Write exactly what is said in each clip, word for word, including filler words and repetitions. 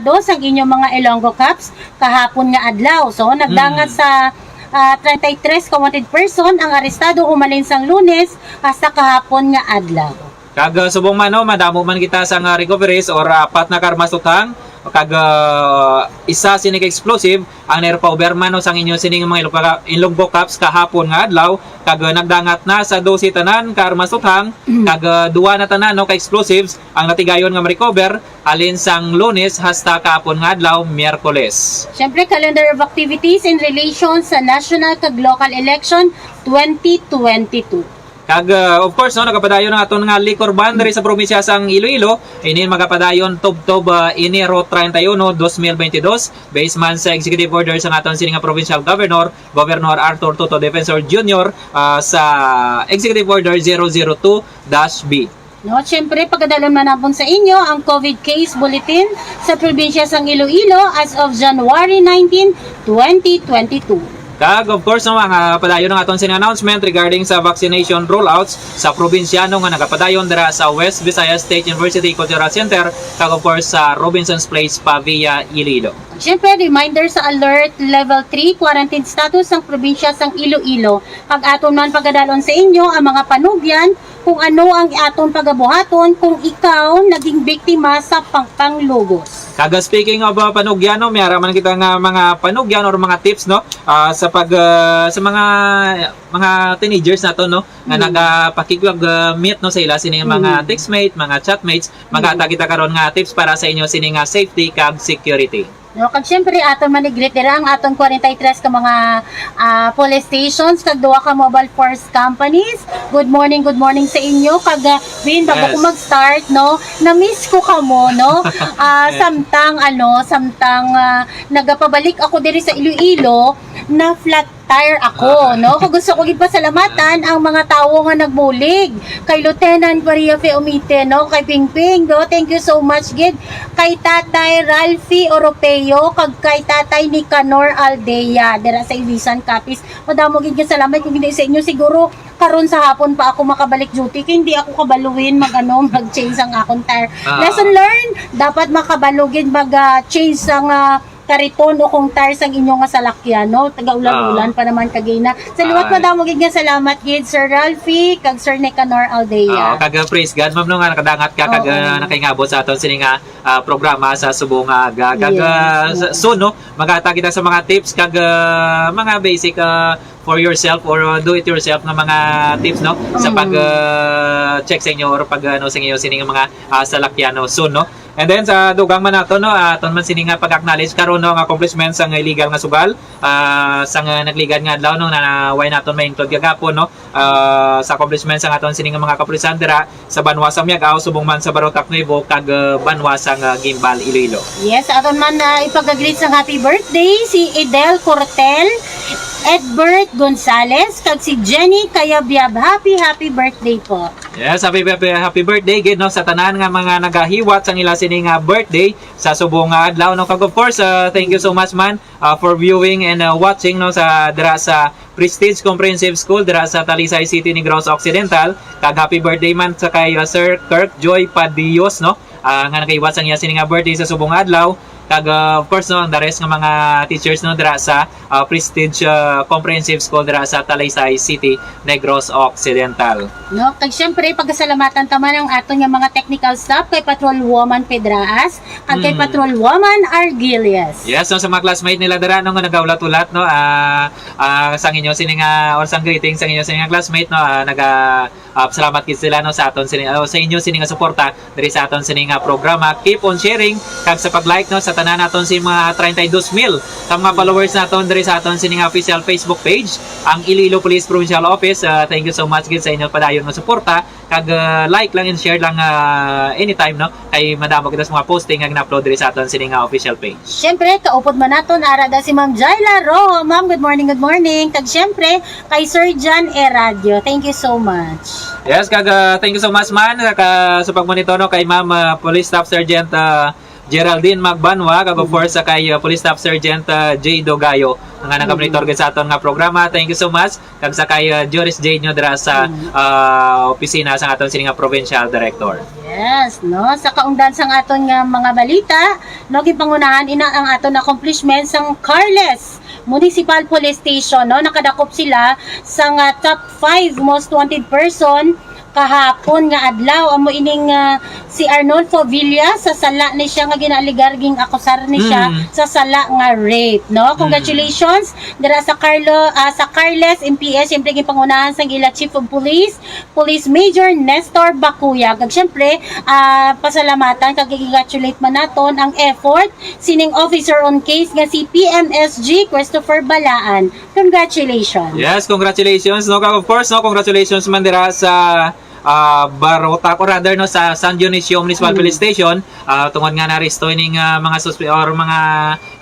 Dos ang inyong mga Ilonggo Cops kahapon nga adlaw. So, nagdangat Mm. sa, ah, treinta y tres ka wanted person ang arestado humalin sang Lunes hasta kahapon nga adlaw. Kag, ah, subong man, no, madamo man kita sang, ah, recoveries or apat na ka armas tuthang, kag, ah, isa sini ka explosive ang na-recover man, no, sang inyo sining mga Ilonggo, Ilonggo Cops kahapon nga adlaw, kag, ah, nagdangat na sa dose tanan ka armas tuthang, Mm. kag, ah, duwa na tanan, no, ka explosives ang natigayon nga ma-recover halin sang Lunes hasta kahapon nga adlaw, Miyerkules. Siyempre, calendar of activities in relation sa national kag local election twenty twenty-two. Kag, uh, of course, no, nagapadayon ang aton nga liquor ban diri sa probinsya sang Iloilo. Ini magapadayon tubtob, uh, Enero treinta y uno, dos mil veintidós, based man sa executive order sang aton sini nga provincial governor, Governor Arthur Toto Defensor Junior, uh, sa Executive Order zero zero two dash B. No, siyempre, pagadalon man naman sa inyo ang COVID case bulletin sa probinsya sang Iloilo as of January nineteen, twenty twenty-two. Kag, of course, no, ang, ah, padayon ang aton sini announcement regarding sa vaccination rollouts sa probinsyano nga nagapadayon dira sa West Visayas State University Cultural Center, kag, of course, sa Robinson's Place, Pavia, Iloilo. Siyempre, reminder sa Alert Level three quarantine status sang probinsya sang Iloilo. Kag aton man pagadalon sa inyo ang mga panugyan kung ano ang aton pagabuhaton kung ikaw naging biktima sa pangpanglugos. Kag speaking of, uh, panugyan, no, may ara man kita nga mga panugyan or mga tips, no, ah, sa pag, ah, sa mga, mga teenagers nato, no, nga Mm. nagapakig-, ah, meet, no, sa ila sini mga Mm. textmate, mga chatmates, Mm. maghatag kita karon nga tips para sa inyo sini nga safety kag security. No, kag siyempre, aton man i-greet dira ang aton forty-three ka mga, ah, police stations kag duha ka mobile force companies. Good morning, good morning sa inyo. Kag, ah, Vin, bago ko Yes. mag-start, no, na-miss ko kamo, no? Ah, samtang, ano, samtang, ah, nagapabalik ako diri sa Iloilo, na-flat tire ako, Ah. no? Kag gusto ko gid pasalamatan ang mga tawo nga nagbulig kay Lieutenant Maria Fe Umite, no? Kay Pingping, no? Thank you so much gid kay Tatay Ralphie Oropeo kag kay Tatay Nicanor Aldea dira sa Ivisan, Capiz. Madamo gid nga salamat, kung hindi sa inyo, siguro karon sa hapon pa ako makabalik duty, kay hindi ako kabaluhin mag, ano, mag-change ang akong tire. Ah. Lesson learned, dapat makabalo gid mag, ah, change sang, ah, kariton o kung tire sang inyo nga salakyan, no? Taga-ulan-ulan Ah. pa naman kagina. Sa liwat, Ay. madamo gid nga salamat gid, Sir Ralphie, kag Sir Nicanor Aldea. Ah, kag, ah, praise God, ma'am, no, nga nakadangat ka, kag, Oo. ah, nakaingabot sa aton sini nga, ah, programa sa subong nga aga. Kag, Yes, ah, sa, oo. soon, no, maghatag kita sa mga tips, kag, ah, mga basic, ah, for yourself or, uh, do it yourself nga mga tips, no? Sa Mm. pag, uh, check sa inyo or pag, ano, sa inyo sining mga, uh, salakyan, no? Soon, no? And then sa dugang man nato, no, aton man sini nga pag-acknowledge karon, no, ang accomplishments sang illegal nga sugal, ah, sang, uh, nagligad nga adlaw, no, na, na way naton maingtod kagapon, no? Ah, sa accomplishments sang aton sini nga mga kapulisan dira sa banwa sa Miag-ao, subong man sa Barotac Nuevo, kag, uh, banwa sang, uh, Guimbal, Iloilo. Yes, aton man, uh, ipag-greet sang happy birthday si Edel Cortel, Edbert Gonzalez, kag si Jenny Kayabyab. Happy, happy birthday po. Yes, happy, happy, happy birthday gid, no, sa tanan nga mga nagahiwat sang ila sini nga birthday sa subong nga adlaw, no. Kag of course, uh, thank you so much man, uh, for viewing and, uh, watching, no, sa dira sa Prestige Comprehensive School dira sa Talisay City, Negros Occidental. Kag happy birthday man sa kay, uh, Sir Kirk Joy Padios, no? Ah, nga nakahiwat sang iya sini nga birthday sa subong nga adlaw. Kag, uh, of course, no, ang the rest nga mga teachers, no, dira sa, uh, Prestige, uh, Comprehensive School dira sa Talisay City, Negros Occidental. No, kag siyempre, pagasalamatan ta man ang aton nga mga technical staff kay Patrol Woman Pedraas, kag kay Mm. Patrol Woman Argilias. Yes, no, sa mga classmate nila dira, no, nga nagaulat-ulat, no, ah, ah, sang inyo sini nga, or sang greeting sang inyo sini nga classmate, no, ah, naga, ah, salamat gid sila, no, sa aton sini, oh, sa inyo sini nga suporta diri sa aton sini nga programa. Keep on sharing kag sa pag-like, no, sa tanan naton sini mga treinta y dos mil ka mga followers naton diri sa aton sini nga official Facebook page, ang Iloilo Police Provincial Office. Ah, thank you so much gid sa inyo padayon nga suporta. Kag, ah, like lang and share lang, ah, anytime, no? Kay madamo kita sa mga posting nga gina-upload diri sa aton sini nga official page. Siyempre, kaupod man naton, ara da si Ma'am Jayla Rojo. Ma'am, good morning, good morning. Kag siyempre, kay Sir John Eradio. Thank you so much. Yes, kag, ah, thank you so much man, ka, sa pagmonitor, no, kay Ma'am, ah, Police Staff Sergeant, ah, Geraldine Magbanwa, kag of course sa kay, uh, Police Staff Sergeant, uh, Jay Dogayo, nga nakamonitor gid sa aton nga programa. Thank you so much. Kag sa kay, uh, Joris Jade nyo dira sa, uh, opisina sa aton sini nga provincial director. Yes, no? Sa kaungdan sang aton nga mga balita, no, ginpangunahan ina ang aton accomplishments sang Carles Municipal Police Station, no? Nakadakop sila sa nga top five most wanted person kahapon nga adlaw. Amo ining, ah, si Arnulfo Villa, sa sala ni siya nga ginaaligar, ging-akusar ni siya sa sala nga rape, no? Congratulations dira sa Carlo, ah, sa Carles M P S, siyempre ginpangunahan sang ila Chief of Police, Police Major Nestor Bacuya. Kag siyempre, ah, pasalamatan kag i-congratulate man naton ang effort sining officer on case nga si P M S G Christopher Balaan. Congratulations. Yes, congratulations, no? Kag of course, no, congratulations man dira sa, ah, Barotac, or rather, no, sa San Dionisio Municipal Police Station, ah, tungod nga naaresto ining, ah, mga suspe-, or mga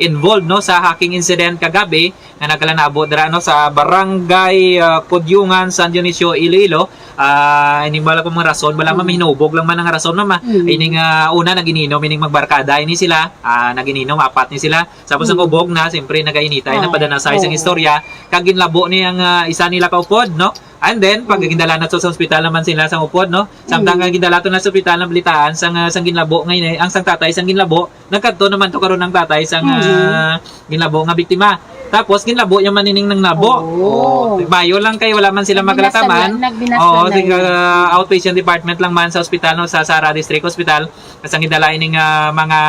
involved, no, sa hacking incident kagabi nga nagkalanabo dira, no, sa Barangay, ah, Kudyungan, San Dionisio, Iloilo. Ah, ining wala pa mga rason, wala man, mahinubog lang man ang rason, mama. Ining, ah, una, nag-ininom ining magbarkada ini sila, ah, nag-ininom, apat ni sila. Tapos ang ubog na, siyempre, nagainita, ay napadanasahay sang istorya. Kag ginlabo ni ang, ah, isa nila kaupod, no? And then, pag gindala na to sa ospital naman sila sa upod, no? Samtang nga gindala to na sa ospital, nabalitaan sang, ah, sang ginlabo nga ini, ang sang tatay sang ginlabo, nagkadto naman to karon ang tatay sang, ah, ginlabo nga biktima. Tapos, ginlabo niya man ining nanglabo. Oh. Oh, bayo lang kay wala man sila makalataman. Nagbinasala, nagbinasala. Oo, sige, ah, outpatient department lang man sa ospital, no, sa Sara District Hospital. Sang gindala ining, ah, mga,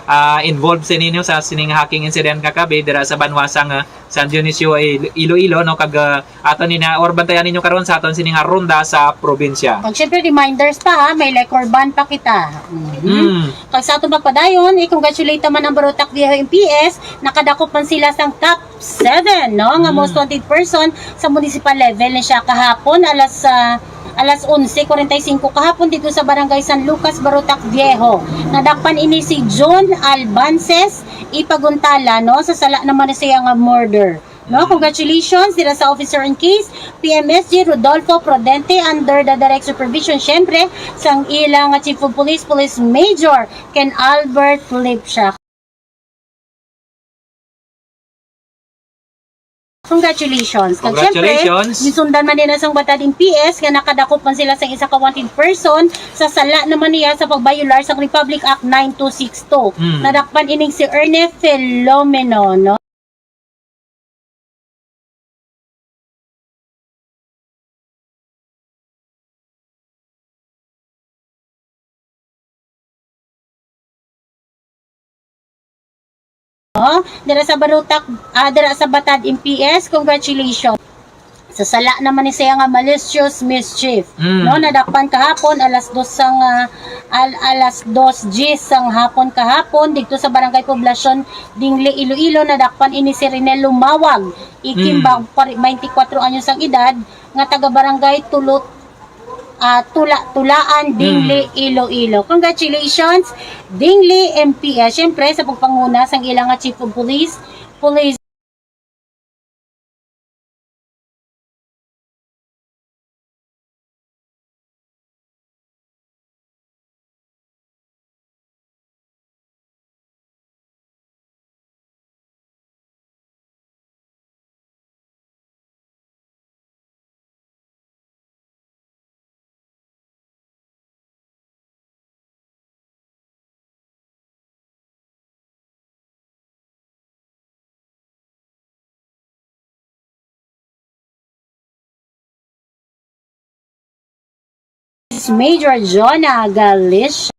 ah, involved sa ninyo sa sining hacking incident kagabi dira sa banwa sang, ah, San Dionisio, Il-, Iloilo, no, kag, ah, ato ni na or bantayan ninyo karon sa aton sining ronda sa probinsya. Kag syempre, reminders pa, ha, may liquor ban pa kita. Mhm. Mm. Kag sa aton pagpadayon, i-congratulate naman ang Barotac Viejo M P S, nakadakop man sila sang top seven, no, nga most wanted person sa municipal level ni siya kahapon alas, ah, alas onse forty-five kahapon dito sa Barangay San Lucas, Barotac Viejo. Nadakpan ini si John Albances Ipaguntala, no, sa sala naman ni siya nga murder. No, congratulations dira sa officer in case, P M S G Rodolfo Prudente, under the direct supervision, syempre, sang ila nga Chief of Police, Police Major Ken Albert Lipsha. Congratulations. Kag syempre, congratulations. Gisundan man nila sang Batad M P S nga nakadakop man sila sang isa ka wanted person sa sala naman niya sa pagbayular sang Republic Act nine two six two. Mm. Nadakpan ining si Erne Filomeno, no? Oh, dira sa Barotac, ah, dira sa Batad M P S, congratulations. Sa sala naman ni siya nga malicious mischief, mm, no, nadakpan kahapon alas dos sang, ah, al-, alas dos diyes sang hapon kahapon dito sa Barangay Poblacion, Dingle, Iloilo, nadakpan ini si Rinel Lumawag, Ikim, mm, ba-, pari-, twenty-four anyos ang edad, nga taga Barangay Tulot, ah, Tula-, Tulaan, Dingle, mm, Iloilo. Congratulations, Dingle M P S. Siyempre, sa pagpanguna sang ila nga Chief of Police, Police Major Jonah Galicia.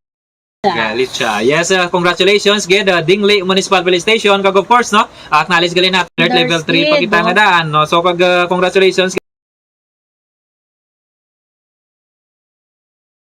Galicia. Yes, uh, congratulations, gid, uh, Dingle Municipal Police Station. Kag of course, no, acknowledge gali natin, alert level three pa kita nga daan, no? So, kag, uh, congratulations,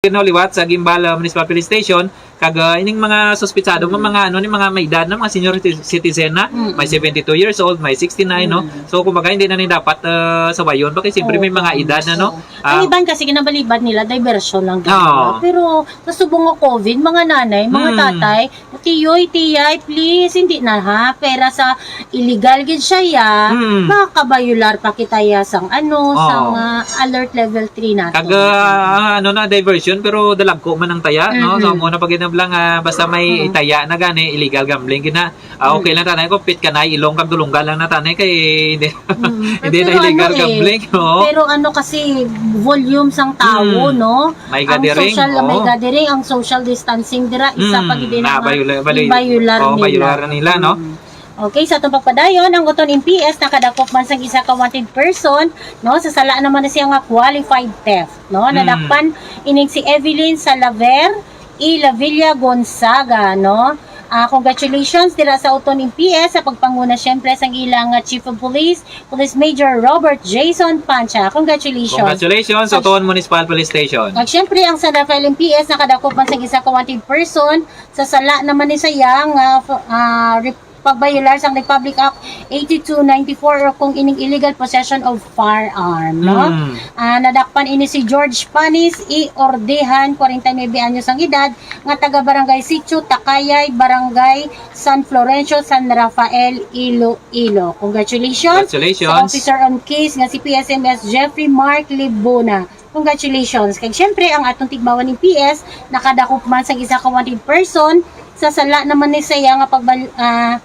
no, liwat sa Guimbal, uh, Municipal Police Station. Kag, uh, ining mga suspitsado, mga, ano, ni mga may edad na, mga senior citi-, citizen na, may seventy-two years old, may sixty-nine, no? So, kumbaga, hindi na ni dapat, uh, sawayon. Bakit siyempre may mga edad na, no? Ang iban kasi, ginabalibad nila, diversion lang gid nila. Oo. Pero, sa subong nga COVID, mga nanay, mga tatay, tiyoy, tiyay, please, hindi na ha. Pera sa illegal gid siya, ya. Mm. Makabayular pa kita, ya, sang ano, sang, ah, alert level three natin. Kag, ah, ano na, diversion. yun, pero dalagko man ang taya, no? So, Mm-mm. Mo na pag lang, ah, basta may Mm. itaya na gani, illegal gambling gina. Ah, okay Mm. lang tanay ko, pit kanay, ilong kag dulunggan lang na tanay kay hindi, Mm, hindi na pero illegal ano eh, gambling, oo. Pero ano kasi, volume sang tao, Mm. no? May Ang gathering, social, may oo. gathering, ang social distancing dira, isa Mm, pa gid na na, nga bayula-, bali-, bayular oo, nila. bayular nila, no? Mm. Okay, sa atong pagpadayon, ang Oton M P S nakadakop man sang isa ka wanted person, no, sa sala naman na siya nga qualified theft, no. Mm. Nadakpan ining si Evelyn Salaver y Lavilla Gonzaga, no. Ah, congratulations dira sa Oton M P S sa pagpanguna, siyempre, sang ilang, ah, Chief of Police, Police Major Robert Jason Pancha. Congratulations. Congratulations sa Oton Municipal Police Station. At siyempre, ang San Rafael M P S nakadakop man sang isa ka wanted person sa sala naman ni sayang, ah, f-, ah, rep-, pagbayular sang Republic Act eighty-two ninety-four, or kung ining illegal possession of firearm, no? Mm. Ah, nadakpan ini si George Panis I. Ordehan, forty-nine anyos ang edad, nga taga Barangay Sitio Takayay, Barangay San Florencio, San Rafael, Iloilo. Congratulations Congratulations. sa officer on case nga si P S M S Jeffrey Mark Libona. Congratulations. Kag syempre, ang atong Tigbawan M P S nakadakop man sang isa ka wanted person sa sala naman ni saya nga pagbal-, ah,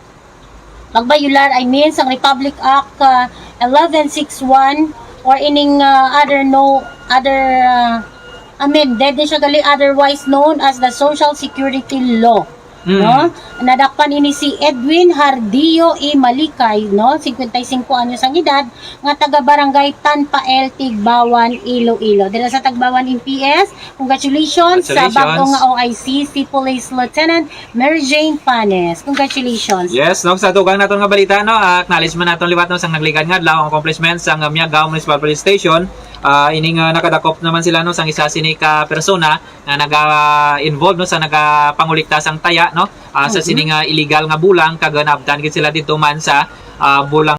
pagbayular, I mean, sang Republic Act, ah, eleven six one or ining, ah, other no, other, ah, amended ni siya gali, otherwise known as the Social Security Law. Mm. No? Nadakpan ini si Edwin Hardillo E. Malikay, no? Cincuenta y cinco anyos ang edad, nga taga Barangay Tanpael, Tigbawan, Iloilo. Dira sa Tagbawan M P S, congratulations sa Congratulations. bag-o nga O I C, si Police Lieutenant Mary Jane Panes. Congratulations. Yes, no, sa dugang naton nga balita, no, ah, acknowledge man naton liwat, no, sang nagligad nga adlaw ang accomplishments sang, ah, Miagao Municipal Police Station. Ah, ining, ah, nakadakop naman sila, no, sang isa sini ka persona nga naga-involve, no, sa nagapangulikta sang taya, no, ah, sa Mhm. sini nga illegal nga bulang, kag naabtan gid sila didto man sa, ah, bulang,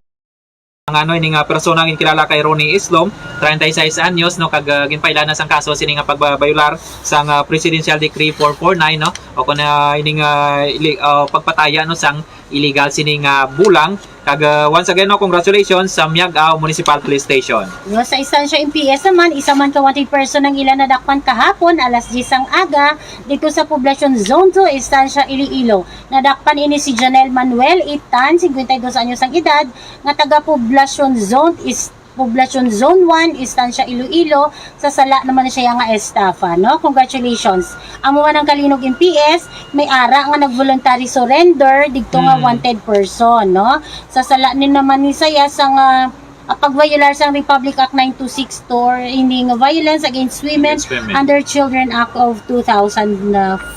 ano, ini nga persona nga ginkilala kay Ronnie Islom, treinta y seis anyos, no, kag, ah, ginpailan na sang kaso sini nga pagbayular sang, ah, Presidential Decree four four nine, no, o kun, ah, ini nga ili-, ah, pagpataya, no, sang illegal sini nga bulang. Kag, ah, once again, no, congratulations sa Miagao Municipal Police Station. No, sa Estancia M P S naman, isa man ka wanted person ang ila nadakpan kahapon, alas diyes sang aga, dito sa Poblacion Zone two, Estancia, Iloilo. Nadakpan ini si Janelle Manuel Itan, cincuenta y dos anyos ang edad, nga taga Poblacion Zone is Poblacion Zone one, Estancia, Iloilo, sa sala naman siya nga estafa, no? Congratulations. Amo man ang Kalinog M P S, may ara nga nag-voluntary surrender dito nga Mm. wanted person, no? Sa sala ni naman ni saya sa nga, ah, pagviolar sang Republic Act nine two six two, hindi nga violence against women Against women. under Children Act of two thousand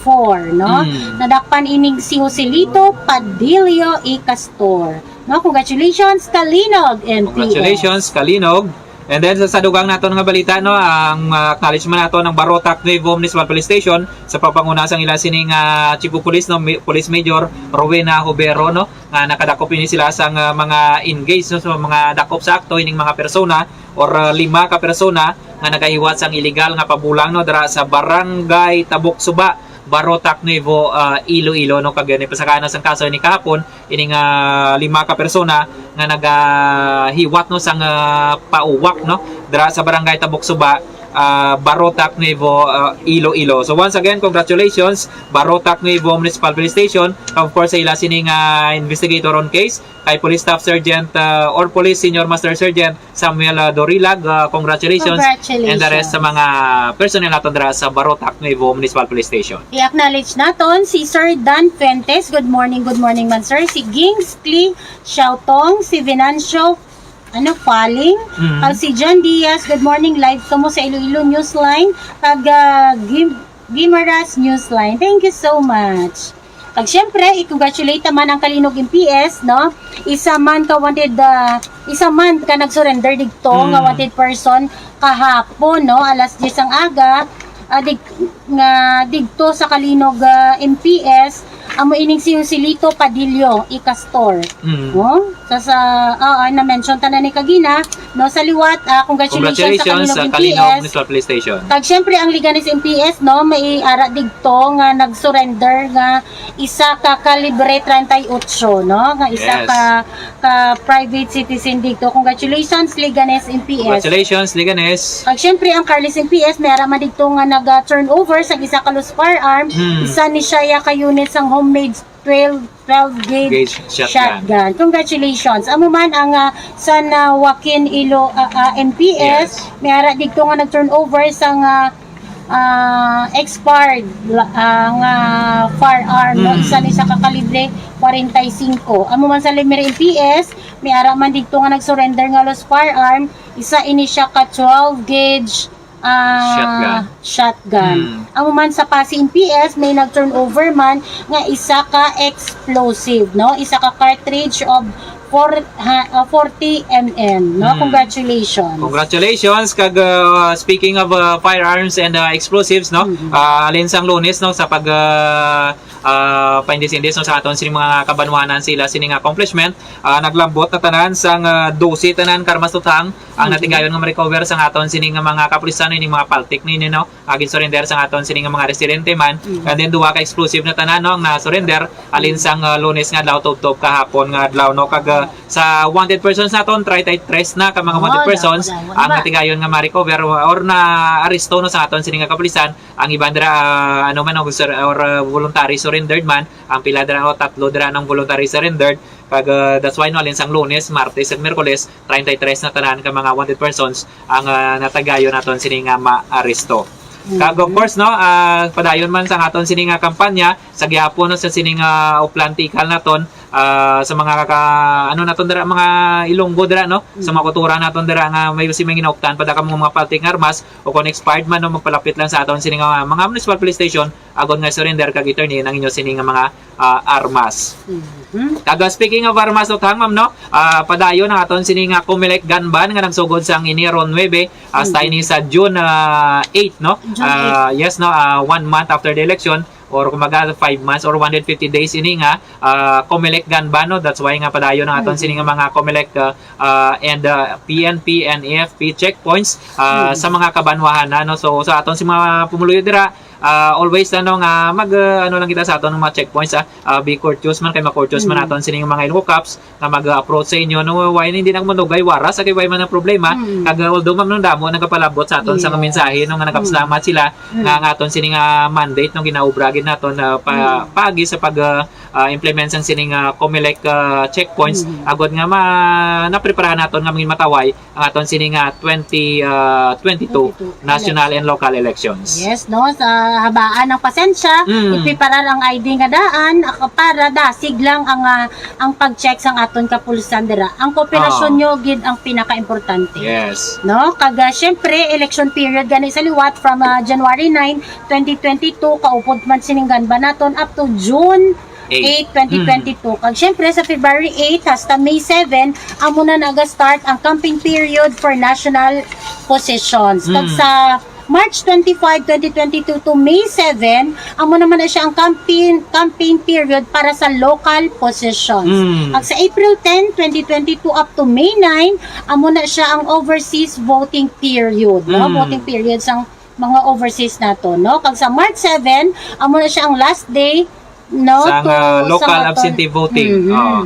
four, no? Mm. Nadakpan ining si Joselito Padillo y Castor. No, congratulations, Kalinog M P S. Congratulations, Kalinog. And then, sa, sa dugang naton nga balita, no, ang, ah, acknowledgement nato ng Barotac Nuevo Municipal Police Station sa pagpanguna sang ila sining, ah, Chief of Police, no, Mi-, Police Major Rowena Jubero, no, nga nakadakop ini sila sang, ah, mga engaged, no, sa mga dakop sa akto, ining mga persona or, ah, lima ka persona nga nagahiwat sang illegal nga pabulang, no, dira sa Barangay Tabok Suba, Barotac Nuevo, ah, Iloilo, no, kag ni pasakana sang kaso ini kahapon, ining, ah, lima ka persona nga nagahiwat, no, sang, ah, pauwak, no, dira sa Barangay Tabok Suba, ah, Barotac Nuevo, ah, Iloilo. So once again, congratulations, Barotac Nuevo Municipal Police Station, of course, sa ila sining, ah, investigator on case, kay Police Staff Sergeant, ah, or Police Senior Master Sergeant Samuel, ah, Dorilag. Ah, congratulations. Congratulations. And the rest sa mga personnel naton dira sa Barotac Nuevo Municipal Police Station. I-acknowledge naton si Sir Dan Fuentes. Good morning, good morning man, sir. Si Gings Kli Xiaotong, si Venancio, ano, Paling, Mm. kag si John Diaz. Good morning, live kamo sa Iloilo Newsline, kag, ah, Gim-, Guimaras Newsline. Thank you so much. Kag syempre, i-congratulate naman ang Kalinog M P S, no? Isa man ka wanted, ah, isa man ka nag-surrender dito nga Mm. wanted person kahapon, no? Alas diyes ang aga, ah, dig-, nga digto sa Kalinog, ah, M P S, Amo ining si Joselito Padillo Icastor. Mm. No? Sa, sa, ah, ah, na-mention tanan ni kagina, no, sa liwat, ah, congratulations, Congratulations sa sa Calino Calino M P S. Municipal Police Station. Kag syempre ang Leganes M P S, no, may ara digto nga nag-surrender nga isa ka kalibre treinta y ocho, no, nga isa Yes. ka ka private citizen digto. Congratulations, Leganes M P S. Congratulations, Leganes. Kag syempre ang Carles M P S may ara man digto nga nag-turnover sa isa ka loose firearm, Hmm. isa ni siya ka unit sang homemade twelve twelve gauge Gauge shotgun. Congratulations. Amo man ang ah, San ah, Joaquin Ilo ah, ah, M P S, Yes. may ara digto nga nag-turnover sang ah, ah, expired la- ah, nga firearm, no? Mm. Isa ni sa kakalibre forty-five. Amo man sa Lemery M P S, may ara man digto nga nag-surrender nga loose firearm, isa ini siya ka twelve gauge ah, Shotgun. shotgun. Mm. Amo man sa Passi M P S, may nag-turnover man nga isa ka explosive, no? Isa ka cartridge of four, ha, ah, forty M M, no? Mm. Congratulations. Congratulations kag uh, speaking of uh, firearms and uh, explosives, no, Mhm. uh, alin sang Lunes, no, sa pag uh, uh, paindis-indis, no, sa aton sini mga kabanwanan sila sining accomplishment, uh, naglambot na tanan sang uh, dose tanan karmas tuthang ang Mhm. natigayon nga ma-recover sang aton sini nga mga kapulisan, ining mga paltik nini, no, agin surrender sang aton sini nga mga residente man. Mhm. And then duha ka explosive na tanan, no, ang na-surrender alin sang uh, Lunes nga adlaw tubtob kahapon nga adlaw, no, kag uh, sa wanted persons naton, treinta y tres na ka mga Oh, wanted persons damo, damo, ang diba? natigayon nga ma-recover or na-aresto, no, sa aton sini nga kapulisan. Ang iban dira uh, ano man, or, or uh, voluntary surrendered man. Ang pila dira, o tatlo dira nang voluntary surrendered. Kag uh, that's why, no, alin sang Lunes, Martes, ug Miyerkules, treinta y tres na tanan ka mga wanted persons ang uh, natigayon naton sini nga maaresto. Kag of Mhm. course, no, ah, padayon man sa aton sini nga kampanya sa gihapon, no, sa sini nga uplan tikal naton, ah, sa mga ka, ano naton dira, mga Ilonggo dira, no, sa mga kultura naton dira nga may si mga ginauptan pa da ka mga paltik nga armas o kung expired man, no, magpalapit lang sa aton sini nga mga municipal police station agod nga surrender kag i-turn in ang inyo sini nga mga ah, armas. Mhm. Kag uh, speaking of armas, tuthang, ma'am, no, ah, padayon ang aton sini nga Comelec gun ban nga nagsugod sang Enero nuebe hasta Mhm. ini sa June ah, eight, no? June Ah, yes, no, ah, one month after the election, or kumbaga five months or one hundred fifty days ini nga ah, Comelec gun ban, no? That's why nga padayon ang aton Mhm. sini nga mga Comelec ah, ah, and ah, P N P, N E F P checkpoints ah, Mhm. sa mga kabanwahan na, no? So sa aton si mga pumuluyo dira, ah, always, ano, nga mag ah, ano lang kita sa aton mga checkpoints, ah, ah, be courteous man kay ma-courteous man Mhm. aton sini nga mga Ilonggo Cops nga mag-approach sa inyo, no, why hindi na mo dugay waras sa kay why man ang problema. Mm. Kag uh, although, ma'am, nung damo nagapalabot sa aton sa Yes. mensahe, no, nga nagapasalamat sila Mm. nga nga aton sini nga mandate, no, ginaobra gid naton uh, pa, Mm. pagi sa pag uh, uh, implement sang sini nga Comelec uh, checkpoints Mm. agod nga ma napreparahan naton nga maging mataway ang aton sini nga twenty uh, twenty-two Twenty-two national and local elections. Yes, no, sa habaan ng pasensya, Mm. ipiparar ang I D nga daan, ako para dasig lang ang ah, ang pag-check sang aton kapulisan dira. Ang kooperasyon Ah. nyo gid ang pinaka-importante. Yes. No, kag ah, syempre election period gani sa liwat from ah, January nine, twenty twenty-two, kaupod man sining gun ban naton up to June Eight. eight, twenty twenty-two. Kag syempre sa February eight hasta May seven, amo na naga-start ang campaign period for national positions. Kag Mm. sa March twenty-five, twenty twenty-two to May seven, amo naman na siya ang campaign campaign period para sa local positions. Mm. Kag sa April ten, twenty twenty-two up to May nine, amo na siya ang overseas voting period, no? Mm. Voting period sang mga overseas nato, no? Kag sa March seven, amo na siya ang last day, no? Sang To, ah, sa local aton- absentee voting. Mhm. Oo.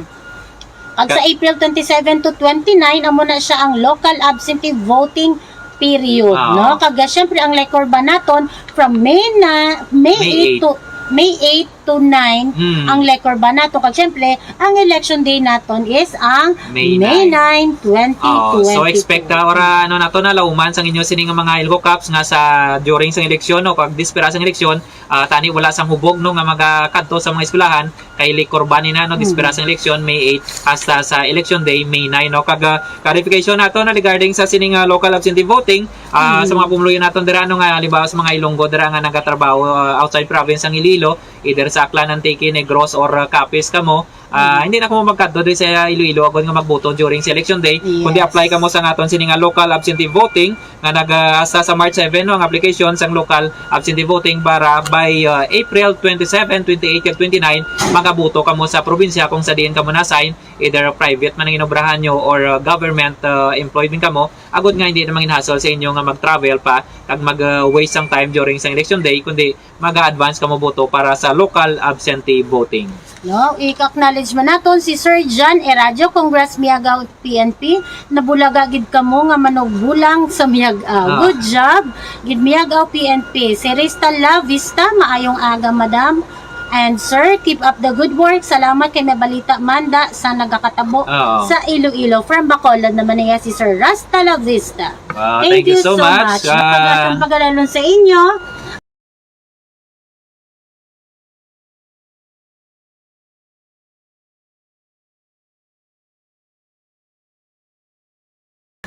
Kag sa April twenty-seven to twenty-nine, amo na siya ang local absentee voting period, Ah. no? Kag ah, syempre ang liquor ban naton from May na May May eight eight. to May eight to nine Hmm. ang liquor ban naton. Kag syempre, ang election day naton is ang May May nine. nine, twenty twenty-two. Oh, so expect ta ora ano nato na lauman sang inyo sini nga mga Ilonggo Cops nga sa during sang eleksyon o kag dispera sang eleksyon, ah, tani wala sang hubog, no, nga magakadto sa mga eskwelahan kay liquor ban ni na, no, dispera Mhm. sang eleksyon May eight hasta sa election day May nine, no. Kag ah, clarification nato na regarding sa sining ah, local absentee voting, ah, Mhm. sa mga pumuluyo naton dira, no, nga halimbawa sa mga Ilonggo dira nga nagatrabaho ah, outside province ang Iloilo, either sa Aklan, Antique, Negros or ah, Capiz kamo, Ah, hindi na kamo magkadto diri sa Iloilo agod nga magboto during sa election day, kundi Yes. apply kamo sa aton sini nga local absentee voting nga nag, ah, hasta sa March seven, no, ang application sang local absentee voting para by, ah, April twenty-seven, twenty-eight, kag twenty-nine, makaboto kamo sa probinsya kung sa diin kamo na-assign, either private man ang inobrahan nyo or, ah, government, ah, employed man kamo, agod nga hindi na mangin hassle sa inyo nga mag-travel pa kag mag, ah, waste sang time during sa election day, kundi maga-advance kamo boto para sa local absentee voting. No, i-acknowledge man naton si Sir John Eradio, Congress Miagao P N P. Nabulaga gid kamo nga manugbulang sa Miagao. Ah. Good job, gid Miagao P N P. Si Rista La Vista, maayong aga, madam. And sir, keep up the good work. Salamat kay may balita man da sa nagakatabo Oo. sa Iloilo. From Bacolod naman niya si Sir Rasta La Vista. Wow, Thank thank you you so so much. much. Ah. Magandang pagdalon sa inyo.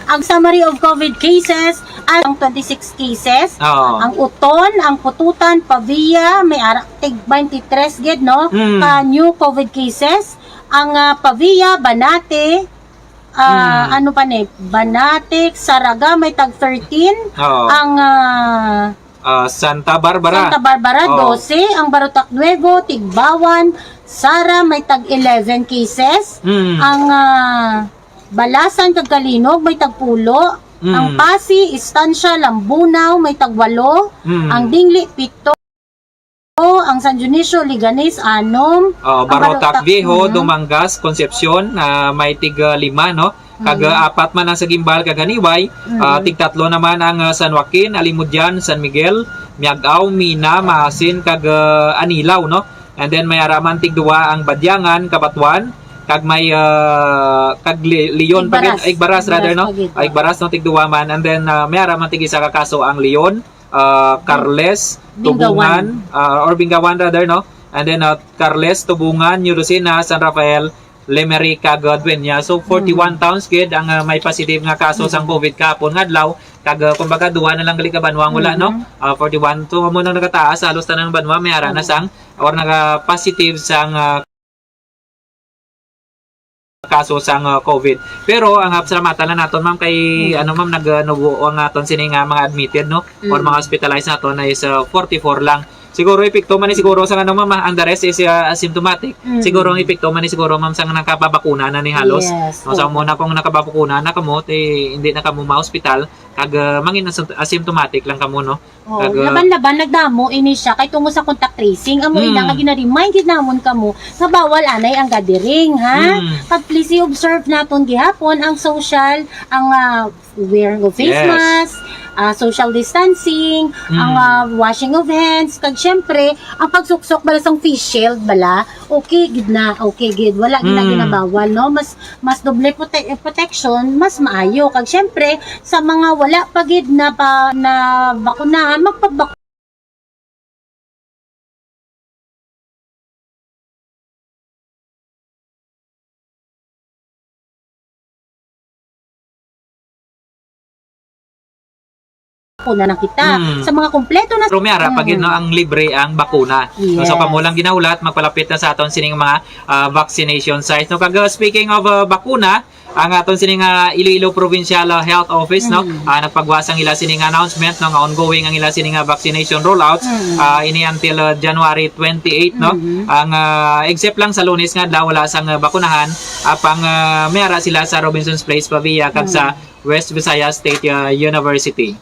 Ang summary of COVID cases, ang twenty-six cases, Oo. ang uton, ang Pututan, Pavia, may ara, tig twenty-three gid, no? Mm. Ka new COVID cases. Ang, ah, Pavia, Banate, ah, Mm. ano pa ni? Banate, Saraga, may tag thirteen. Oo. Ang, ah, Ah, Santa Barbara. Santa Barbara, Oo. dose. Ang Barotac Nuevo, Tigbawan, Sara, may tag eleven cases. Mm. Ang, ah, Balasan kag Calinog, may tag pulo. Mm. Ang Pasi, Estancia, Lambunao, may tag walo. Mm. Ang Dingli, pito. Ang San Dionisio, Leganes, anom. Oh, Ang Barotac Barotac, Viejo, mhm. Dumangas, Concepcion, ah, may tig, ah, lima, no? Kag, Mm. ah, apat man ang sa Guimbal kag Janiuay, ah, Mm. tig tatlo naman ang, ah, San Joaquin, Alimodian, San Miguel, Miagao, Mina, Maasin, kag, ah, Anilao, no? And then may ara man tig duwa ang Badiangan, Cabatuan, kag may, ah, kag Li-, Leon pa gid, Igbaras. Igbaras, rather, Igbaras no? pa gid, Ah, oh. Igbaras, no, tig duwa man. And then, ah, may ara man tig isa ka kaso ang Leon, ah, Carles, Bingawan. Tubungan, ah, or Bingawan, rather, no? And then, ah, Carles, Tubungan, New Lucena, San Rafael, Lemery, kag, ah, Dueña. So, forty-one Mm. towns gid ang, ah, may positive nga kaso sang Mm. COVID kahapon nga adlaw. Kag, ah, kumbaga, duha na lang gali ka banwa ang wala, no? Mm. Ah, forty-one. So, amo nang nagataas, halos tanan nga banwa may ara na Oo. sang, or naga-positive sang, ah, kaso sang, ah, COVID. Pero ang, ah, pasalamatan lang naton, ma'am, kay, Mm. ano, ma'am, nag, ah, nubo ang aton sini nga mga admitted, no? Or Mm. mga hospitalized naton na is, ah, forty-four lang. Siguro epekto man ni siguro sa, ano, ma'am, ah, ang the rest is, ah, asymptomatic. Mm. Siguro ang epekto man ni siguro, ma'am, sa nakapabakuna na ni halos. Yes, No, sa oo. muna kung nakabakuna na kamo, ti, hindi na kamo ma-hospital, kag, ah, mangin asympt-, asymptomatic lang kamo, no? Oh, Kag, ah, laban-laban nagdamo ini siya kay tungod sa contact tracing. Amo ina Mm. nga gina-remind gid namon kamo nga bawal anay ang gathering, ha? Mm. Kag please i-observe naton gihapon ang social, ang, ah, wearing of face Yes. mask, ah, social distancing, Mm. ang, ah, washing of hands, kag syempre, ang pagsuksok bala sang face shield bala, okay gid na, okay gid, wala gid na Mm. ginabawal, no? Mas, mas doble prote-, protection, mas maayo. Kag syempre, sa mga wala pa gid na pa, na bakunahan, magpabak- Una na kita. Mm. Sa mga kompleto na Pero may ara pa gid, no, Mm. ang libre ang bakuna. Yes. So, kamo lang ginahulat, magpalapit na sa aton sining mga, ah, vaccination sites. No, kag, ah, speaking of, ah, bakuna, ang aton sining, ah, Iloilo Provincial, ah, Health Office, no, Mm. ah, nagpagwa sang ila sining announcement, no, nga ongoing ang ila sining, ah, vaccination rollouts, Mm. ah, ini until, ah, January twenty-eight, no. Mm. Ang, ah, except lang sa Lunes nga adlaw wala sang, ah, bakunahan, apang, ah, may ara sila sa Robinsons Place, Pavia, kag sa Mm. West Visayas State, ah, University.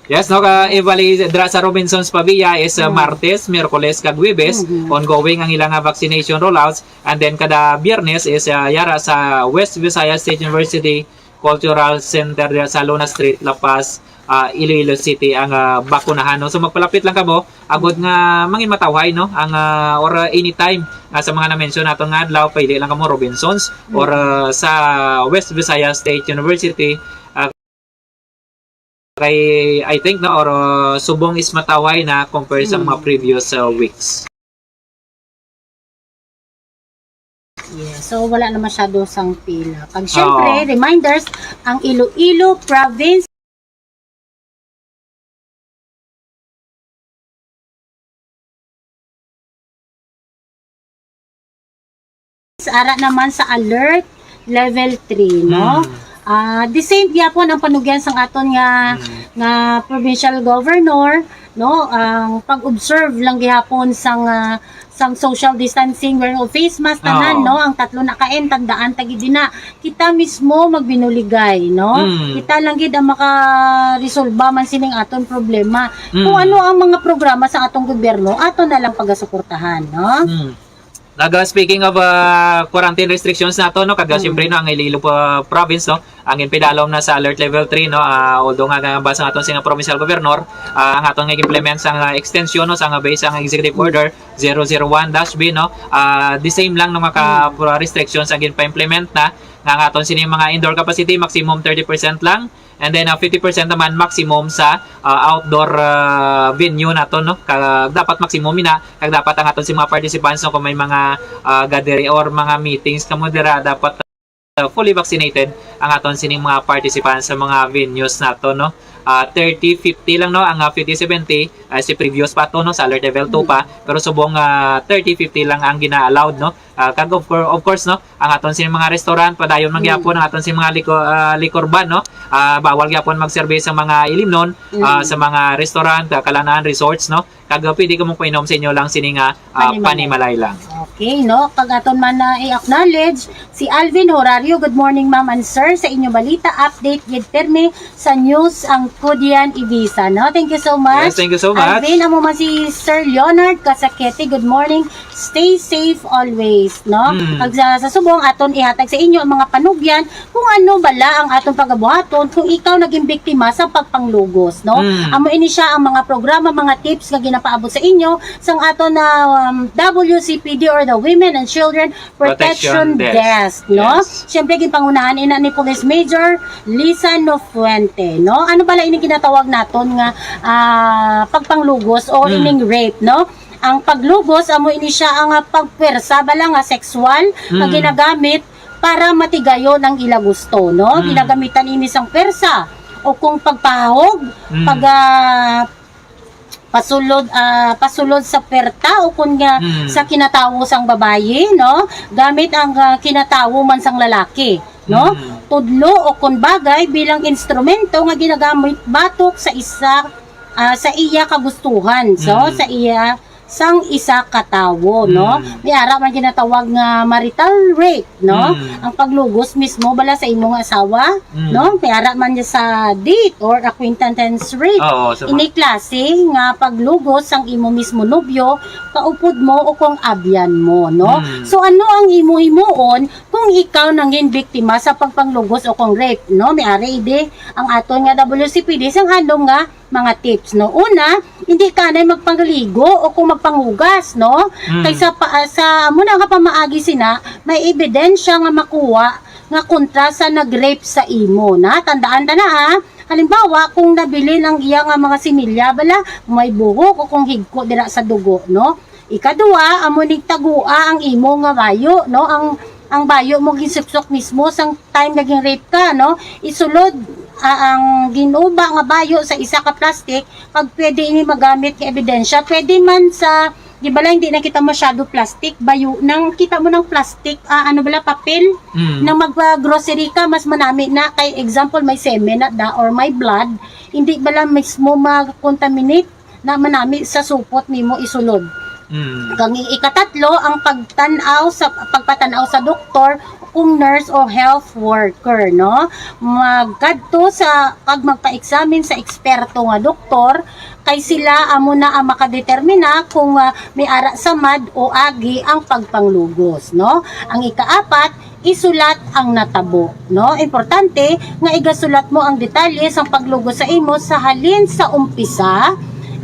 Yes, no, ka, Evali, dira sa Robinsons Pavia is, uh, Mm. Martes, Miyerkules, kag Huwebes, Mm-hmm. ongoing ang ilang, uh, vaccination rollouts. And then kada Biyernes is, uh, yara sa West Visayas State University Cultural Center dira sa Luna Street, La Paz, uh, Iloilo City ang, uh, bakunahan, no? So magpalapit lang kamo, agod nga mangin matawhay, no? Ang, uh, or, uh, anytime, uh, sa mga na-mention naton nga adlaw, pili lang kamo Robinsons or, Mm. uh, sa West Visayas State University, uh, Kay, I think, no, or, uh, subong is matawhay na compare sa mga Mm. previous, uh, weeks. Yeah, so wala na masyado sang pila. Pag syempre, Oo. reminders, ang Iloilo Province ara naman sa alert level three, no? Mm. Ah, the same gyapon ang panugyan sang aton nga, Mm. nga provincial governor, no? Ang pag-observe lang gihapon sang, ah, sang social distancing, wearing of face mask, tanan, Oo. no? Ang tatlo na ka M, tandaan ta gid na. Kita mismo magbinuligay, no? Mm. Kita lang gid ang makaresolba man sining aton problema. Mm. Kung ano ang mga programa sa atong gobyerno, ato na lang pagasuportahan, no? Mm. Naga, speaking of, ah, quarantine restrictions nato, no, kag, ah, Mm. siyempre, no, ang Iloilo pa province, no, ang ginpidalom na sa alert level three, no, ah, although nga, nga basa nga aton sing provincial governor, ah, ang aton nga implement sang, ah, extension, no, sa nga base ang executive Mm. order zero zero one dash B, no, ah, the same lang, no, nga ka, Mm. pura restrictions ang ginpa-implement na, nga ang aton sini mga indoor capacity maximum thirty percent lang, and then, ah, fifty percent naman maximum sa, ah, outdoor, ah, venue nato, no? Kag dapat maximum ina, kag dapat ang aton si mga participants, no, kung may mga, ah, gathering or mga meetings kamo dira, dapat, ah, fully vaccinated ang aton sining mga participants sa mga venues nato, no? Ah, thirty fifty lang, no? Ang, ah, fifty seventy, ah, si previous pa to, no? Sa alert level two pa, pero subong, ah, thirty fifty lang ang gina-allowed, no? Ah, kag of cour-, of course, no, ang aton sing mga restaurant, padayon man Mm. gyapon ang aton sing mga liko-, ah, liquor ban, no? Ah, bawal gyapon mag-serve sa mga ilimnon, Mm. ah, sa mga restaurant, ah, kalanaan, resorts, no? Kag, ah, pwede kamo painom sa inyo lang sini nga, ah, Panimalay. panimalay lang. Okay, no? Kag aton man na i-acknowledge si Alvin Horario. Good morning, ma'am and sir. Sa inyo balita, update gid pirmi sa news ang Kudian Ibiza, no? Thank you so much. Yes, thank you so much. Alvin, amo man si Sir Leonard Casakete. Good morning. Stay safe always, no? Mm. Pag sa, sa subong, aton ihatag sa inyo ang mga panugyan kung ano bala ang aton pagabuhaton kung ikaw naging biktima sa pagpanglugos, no? Mm. Amo ini siya ang mga programa, mga tips nga ginapaabot sa inyo sang aton na, um, W C P D or the Women and Children Protection Protection Desk. Desk, no? Yes. Siyempre, ginpangunahan ina ni Police Major Lisa Nofuente, no? Ano bala ini ginatawag naton nga, ah, pagpanglugos o Mm. ining rape, no? Ang paglugos, amo ini siya ang, ah, pagpwersa bala nga sexual nga Mm. ginagamit para matigayon ang ila gusto, no? Mm. Ginagamitan ini sang pwersa o kung pagpahog, Mm. pag, ah, pasulod, ah, pasulod sa pwerta o kun nga Mm. sa kinatawo sang babayi, no? Gamit ang, ah, kinatawo man sang lalaki, no? Mm. Tudlo o kun bagay bilang instrumento nga ginagamit batok sa isa, ah, sa iya kagustuhan, so, Mm. sa iya sang isa ka tawo, no? Mm. May ara man ginatawag nga marital rape, no? Mm. Ang paglugos mismo bala sa imo nga asawa, Mm. no? May ara man niya sa date or acquaintance rape. Oo, sa Ini klase nga paglugos sang imo mismo nobyo, kaupod mo o kung abyan mo, no? Mm. So, ano ang imo himuon kung ikaw nangin biktima sa pagpanglugos o kung rape, no? May ari idi ang aton nga W C P D sang handom nga mga tips, no? Una, hindi ka na magpangaligo o kung magpangugas, no? Mm. Kaysa pa, ah, sa amo na nga pamaagi sina, may ebidensya nga makuha nga kontra sa nag-rape sa imo, na? Tandaan ta na, ha? Halimbawa, kung nabilin ang iya nga mga similya, bala, may buhok o kung higko dira sa dugo, no? Ikadua, amo ning tagua ang imo nga bayo, no? Ang, ang bayo mo ginsuksok mismo sang time naging rape ka, no? Isulod, ah, ang ginuba nga bayo sa isa ka plastic, kag pwede ini magamit nga ebidensya. Pwede man sa, di bala, hindi na kita masyado plastic, bayo nang kita mo ng plastic, ah, ano bala, papel, Mm. nang mag-grocery ka, mas manami na. Kay example, may semen na da or may blood, hindi bala mismo mag-contaminate na manami sa supot nimo isulod. Mm. Kang i-, ikatatlo, ang pagtan-aw sa, pagpatan-aw sa doktor, kung nurse o health worker, no? Magkadto sa, kag magpa-examine sa eksperto nga doktor, kay sila amo na ang makadetermina kung, ah, may ara sa mad o agi ang pagpanglugos, no? Ang ikaapat, isulat ang natabo, no? Importante nga igasulat mo ang detalye sang paglugos sa imo sa halin sa umpisa.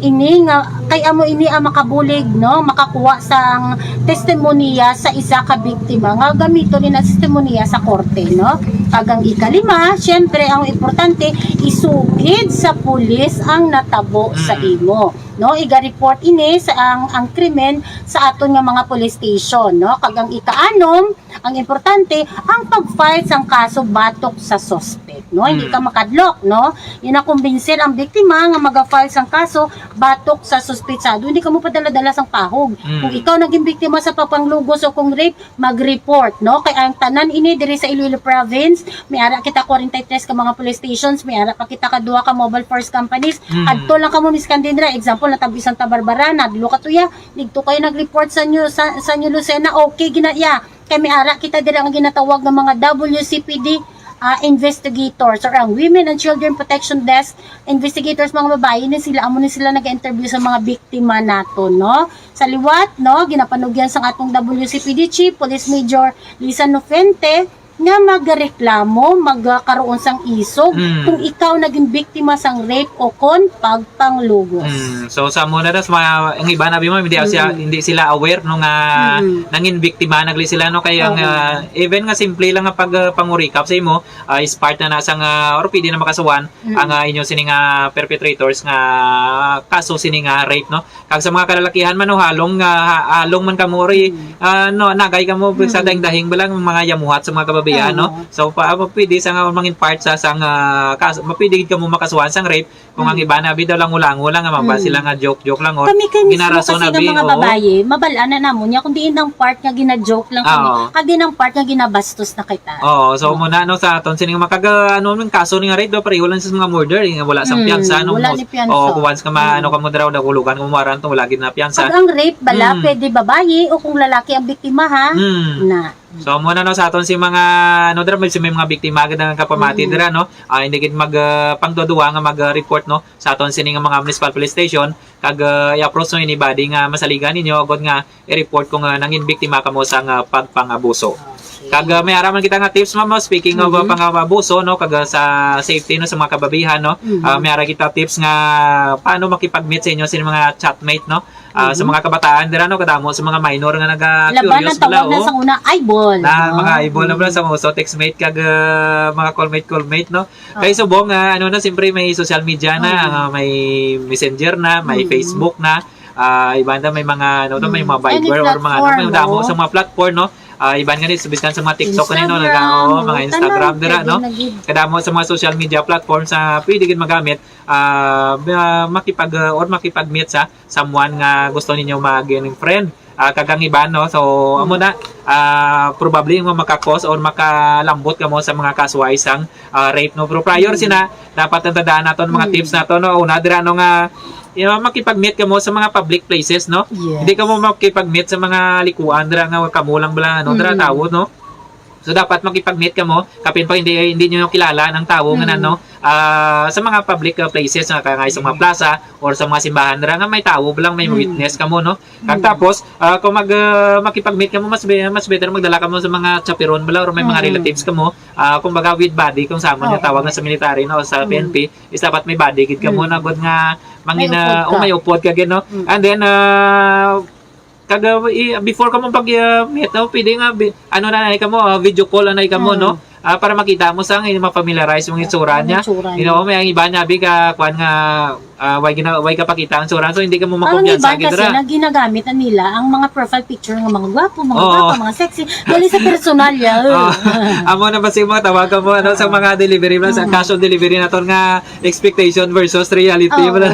Ini nga, kay amo ini ang makabulig, no, makakuha sang testimonya sa isa ka biktima nga gamiton ni na testimonya sa korte, no? Kag ang ikalima, syempre, ang importante, isugid sa pulis ang natabo sa Mm. imo. no? Iga-report ini sa ang, ang krimen sa aton nga mga police station, no? Kag ang ikaanom, ang importante, ang pag-file sang kaso batok sa suspect, no? Hindi Mm. ka makadlok, no? Inakumbinsil ang biktima nga maga-file sang kaso batok sa suspetsado. Hindi ka mo padala-dala sang pahog. Mm. Kung ikaw naging biktima sa pagpanglugos o kung rape, mag-report, no? Kay ang tanan ini diri sa Iloilo Province, may ara kita forty-three ka mga police stations, may ara pa kita ka duha ka mobile force companies. Mm. Adto lang kamo miskan dinra, example, natabi Santa Barbara, nadlo ka tuya, didto kayo nag-report sa inyo, sa, sa inyo Lucena, okay gina iya. Kay may ara kita dira nga ginatawag nga mga W C P D, ah, investigators or ang Women and Children Protection Desk investigators, mga babayi ni sila, amo ni sila nag-interview sa mga biktima nato, no? Sa liwat, no, ginapanugyan sang atong W C P D Chief, Police Major Lisa Nofente, nga magareklamo, magkaroon sang isog Mm. kung ikaw naging biktima sang rape o kon pagpanglugos. Mm. So, sa muna na, sa mga, ang iba na, Bimo, hindi siya, Mm. hindi sila aware, no, nga Mm. nangin biktima na gali sila, no, kaya Oo. nga, even nga simple lang nga pag, ah, pangurikap sa imo, ah, is part na na sang, ah, or pwede na makasuhan Mm. ang, ah, inyo sini nga perpetrators nga kaso sini nga rape, no? Kag sa mga kalalakihan man, no, halong, ah, ha-, halong man kamo, ori, Mm. ah, no, nagay kamo sa Mm. dahing-dahing ba lang mga yamuhat sa mga kababayan, no? Oo. So, pa, pwede sa nga mangin part sa, sang, ah, kas-, mapwede gid kamo makasuhan sang rape kung ang Mm. iba na bitaw lang ulang-ulang nga mabal Mm. sila nga joke-joke lang, o Kami kay mismo ginarason kasi na nga bi, mga oo. babayi, mabal-an na namon niya kung diin ang part nga gina-joke lang kami, Oo. kag diin ang part nga ginabastos na kita. Oo, so Oo. muna, no, sa aton sini nga makag-, ah, ano, ang kaso ni nga rape, do, pareho lang sa mga murder, eh, nga wala sa Mm, piyansa, no, wala mo-, ni piyansa. Oo, kung once ka ma-, Mm. ano ka mo diraw, nahulugan ka mo warrant, wala gid na piyansa. Pag ang rape bala, Mm. pwede babayi o kung lalaki ang biktima, ha? Mm. Na. So, muna, no, sa aton si mga, ano, dira, may, si may mga biktima gid ang kapamati Mm. dira, no? Ah, hindi gid mag, ah, pangduduwa nga mag, ah, report, no, sa aton sini nga mga municipal police station, kag, ah, i-approach, no, anybody nga masaligan ninyo, agod nga i-report kung, ah, nangin biktima kamo sa nga pagpangabuso. Okay. Kag, ah, may ara man kita nga tips, ma'am, no? Speaking of, ah, Mm-hmm. pangabuso, no, kag, ah, sa safety, no, sa mga kababayan, no? Mm-hmm. Ah, may ara kita tips nga paano makipag-meet sa inyo sa mga chatmate, no? Ah, sa Mm-hmm. mga kabataan dira, no, kadamo sa mga minor nga naga-curious Laban ang bala, tawag na oh. sa una, eyeball. Na, Oh. mga eyeball na bala Mm-hmm. sa mga uso, textmate kag, ah, mga callmate, callmate, no? Kay Oo. subong nga, ano na, siyempre may social media na, Oo. ah, may Messenger na, may Mm. Facebook na, ah, iba na may mga, ano to, may Mm. mga Any Viber or mga, ano, may platform, damo oo. sa mga platform, no? Ah, iban nga ni, biskan sa mga TikTok na, no, Instagram, naga-, oo, oo, mga Instagram tanan, dira, pwede no? na gid. Kadamo sa mga social media platform sa pwede gid magamit, ah, ma-, makipag-, ah, or makipag-meet sa someone nga gusto ninyo maging friend. Ah, kag ang iban, no? So, amo Hmm. na, ah, probably nga maka-cause or makalambot kamo sa mga kaso ay sang, ah, rape, no? Pero prior Hmm. sina, dapat ang tandaan naton mga Hmm. tips nato, no? Una dira, no, nga, you know, makipag-meet kamo sa mga public places, no? Yes. Hindi kamo makipag-meet sa mga likuan dira nga kamo lang bala, ano, dira Hmm. tawo, no? So, dapat makipag-meet kamo, kapin pa hindi, hindi nyo kilala ng tawo nga Mm. nano, ah, sa mga public, ah, places, nga kaya nga sa mga Mm. plaza or sa mga simbahan, dira nga may tawo lang, may Mm. witness kamo, no? Kag Mm. tapos, ah, kung mag, ah, makipag-meet kamo, mas be-, mas better magdala kamo sa mga chaperon bala or may mga Oo. relatives kamo, ah, kumbaga with buddy, kung sa amon nga Oo. tawag na sa military, no, sa Mm. P N P, is dapat may buddy gid kamo, Mm. na gud nga mangina-, May upod o ka. may upod ka gid, no? Mm. And then, ah, Kag, ah, i-, before kamo pag, ah, meet, no, pwede nga bi-, ano na, na kamo, ah, video call na kamo, Mm. no? Ah, para makita mo sa nga, ma-familiarize mo ang itsura Ang niya. itsura You niya. know, may ang iba niya, bi, ka, kwan nga, ah, way gina-, way ka pakita ang itsura. So, hindi ka mo Ang makumpiyansa, iba kasi gidra. na ginagamit na nila ang mga profile picture ng mga gwapo, mga Oo. gwapa, mga sexy. Dali sa personal, ya. Oh. Amo na ba si mga tawag ka mo, ano, sa Oo. mga delivery, sa Mm. cash on delivery naton nga expectation versus reality, Oo. wala.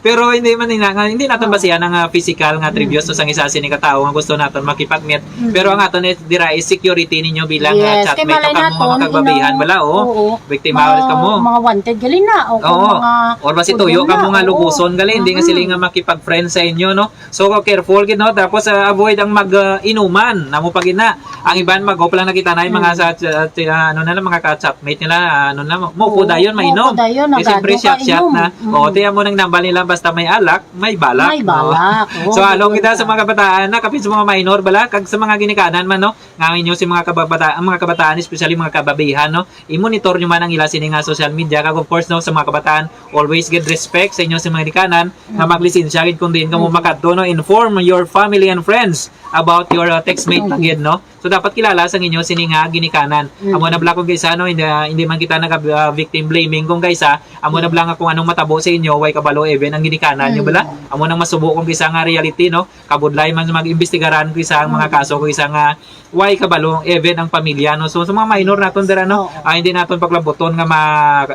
Pero hindi man ina-, nga, hindi naton Oo. basihan ang, ah, physical nga attributes Mm. no, sang isa sini ka tawo nga gusto naton makipag-meet. Mm. Pero ang aton is, dira is security ninyo bilang, ah, Yes, kay chatmate malay o kamo nga naton, mga kagbabihan, you know, wala, oh. Oo. Biktima Mga, kamo. mga wanted gali na, o kung Oo. mga Or basi tuyo kamo nga oo. luguson gali, hindi nga Mm. sila nga makipag-friend sa inyo, no? So, careful gid, no? Tapos, ah, avoid ang mag, ah, inuman. Namo pa gid na. Ang iban, mag-off lang nakita na yung mga Mm. sa, sa, sa, ano na lang, mga ka-chatmate nila, ano na, maupo Oo, dayon, mainom. maupo dayon, Eh, siyempre, nagado shot-shot kainom. na. Mm. Oo, tiyan mo nang nambal nila, basta may alak, may balak, May no? balak. Oo, So, halong may kita sa balak. mga kabataan na, kapin sa mga minor, bala, kag sa mga ginikanan man, no? Nga inyo si mga kababata-, ang mga kabataan, especially mga kababihan, no? I-monitor nyo man ang ila sini nga social media. Kag, of course, no, sa mga kabataan, always get respect sa inyo sa mga ginikanan nga maglisensya gid kung diin kamo makadto, no? Inform your family and friends about your, uh, textmate lang gid, no? So, dapat kilala sa inyo sini nga ginikanan. Amo na bala kung kaysa, no, hindi, hindi man kita naga, uh, victim blaming kung kaysa, amo na bala nga kung anong matabo sa inyo, way kabalo even ang ginikanan nyo bala. Amo nang masubo kung kaysa nga reality, no? Kabudlay man mag-imbestigaran kung isa ang mga kaso kung isa nga way kabalo even ang pamilya, no? So, sa mga minor naton dira, no, ah, hindi naton paglabuton nga ma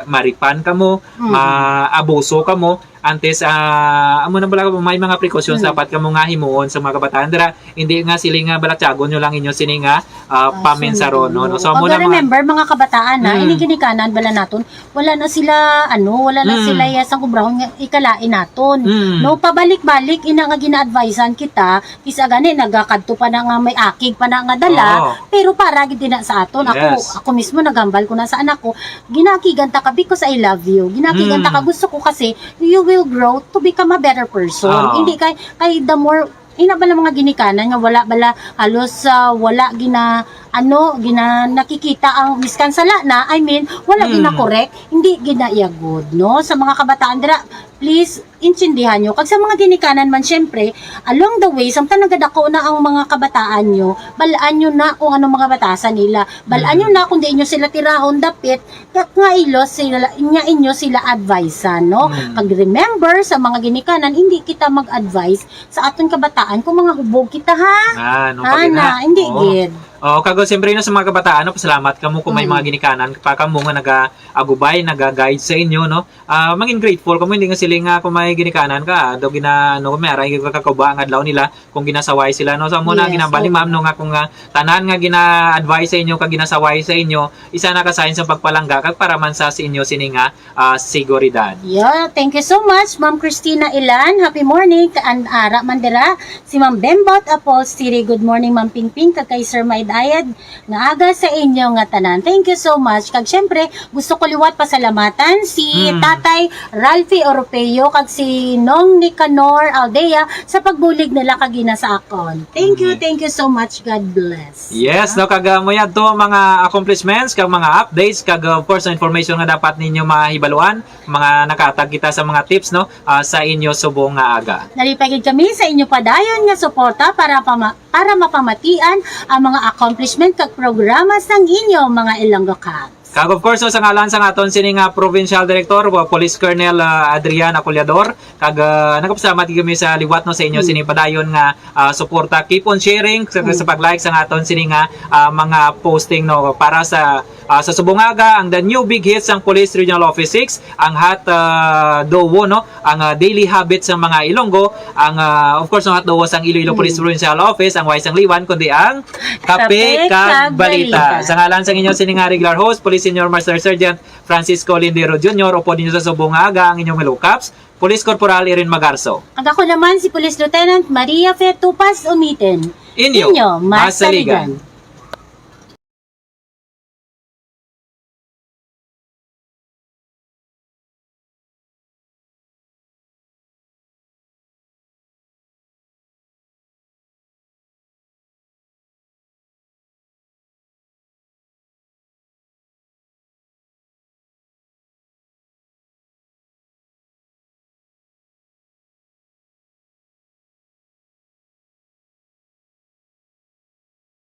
maripan kamo, maabuso kamo, antes, ah, amo na bala may mga precautions dapat kamo nga himuon sa mga kabataan dira. Hindi nga sila nga balatyagon nyo lang inyo sini nga, ah, pamensaron, no? So, amo na mga remember, mga kabataan, ha, ini ginikanan bala naton, wala na sila, ano, wala na sila ya sang obrahon nga ikalain naton. No, pabalik-balik ina nga gina-advisean kita, kisa gani nagakadto pa na nga may akig pa na nga dala, pero para gid na sa aton. Ako, ako mismo nagambal ko na sa anak ko, ginakigan ta ka because I love you. Ginakigan ta ka, gusto ko kasi you will grow to become a better person. Hindi kay, kay the more, ina bala mga ginikanan nga wala bala halos, ah, wala gina, ano, gina nakikita ang miskan sala na, I mean, wala gina-correct, hindi gina iya good, no? Sa mga kabataan dira, please, intindihan nyo. Kag sa mga ginikanan man, syempre, along the way, samtang nagadako na ang mga kabataan nyo, balaan nyo na kung anong mga batasan nila. Balaan nyo na kung di nyo sila tirahon dapit, nga, nga ilo sila, nga inyo sila advisean, no? Kag remember, sa mga ginikanan, hindi kita mag-advise sa aton kabataan kung mga hubog kita, ha? Ah, no, Ana, hindi gid. Oh, kago siyempre na sa mga kabataan, no, pasalamat kamo kung may mga ginikanan pa kamo nga naga-agubay, naga-guide sa inyo, no? Ah, mangin grateful kamo, hindi nga sila nga kung may ginikanan ka, do gina, ano, may aray ka kakuba ang adlaw nila kung ginasaway sila, no? So, amo na ginambal ni ma'am, no, nga kung, ah, tanan nga gina-advise sa inyo, kag ginasaway sa inyo, isa na ka sign sa pagpalangga, kag para man sa, sa inyo sini nga, ah, seguridad. Yeah, thank you so much, Ma'am Christina Ilan. Happy morning. Ka-, an-, ara man dira, si Ma'am Bembot Apol Siri. Good morning, Ma'am Pingping, kag kay Sir Maid Ayad. Nga aga sa inyo nga tanan. Thank you so much. Kag syempre, gusto ko liwat pasalamatan si Tatay Ralphie Oropeo kag si Nong Nicanor Aldea sa pagbulig nila kagina sa akon. Thank you, thank you so much. God bless. Yes, no, kag, ah, mo yadto mga accomplishments, kag mga updates, kag, ah, of course, information nga dapat ninyo mahibaluan, mga nakatag kita sa mga tips, no, ah, sa inyo subong nga aga. Nalipay gid kami sa inyo padayon nga suporta para pama-, para mapamatian ang mga accomplishment kag programa sang inyo mga Ilonggo Cops. Kag of course, no, sa ngalan sang aton sini nga Provincial Director, uh, Police Colonel, uh, Adrian Acollador, kag, uh, nagapasalamat gid kami sa liwat, no, sa inyo sini padayon nga, uh, suporta. Keep on sharing sa, sa pag-like sa aton sini nga, uh, mga posting, no, para sa, uh, sa subong nga aga, ang the new big hits sang Police Regional Office six, ang Hot, uh, Duo, no, ang, ah, daily habit sa mga Ilonggo, ang, ah, of course, ang hotdog sang Iloilo Police Provincial Office, ang Way sang Liwan, kundi ang Kape Kape kag kag Balita. Balita. Sa ngalan sa inyo sini nga regular host, Police Senior Master Sergeant Francisco Lindero Junior, upod ninyo sa subong nga aga ang inyong Ilonggo Cops, Police Corporal Irene Magarso. Ag ako naman si Police Lieutenant Maria Fe Tupas Umiten. Inyo, Inyo, masaligan. Masaligan.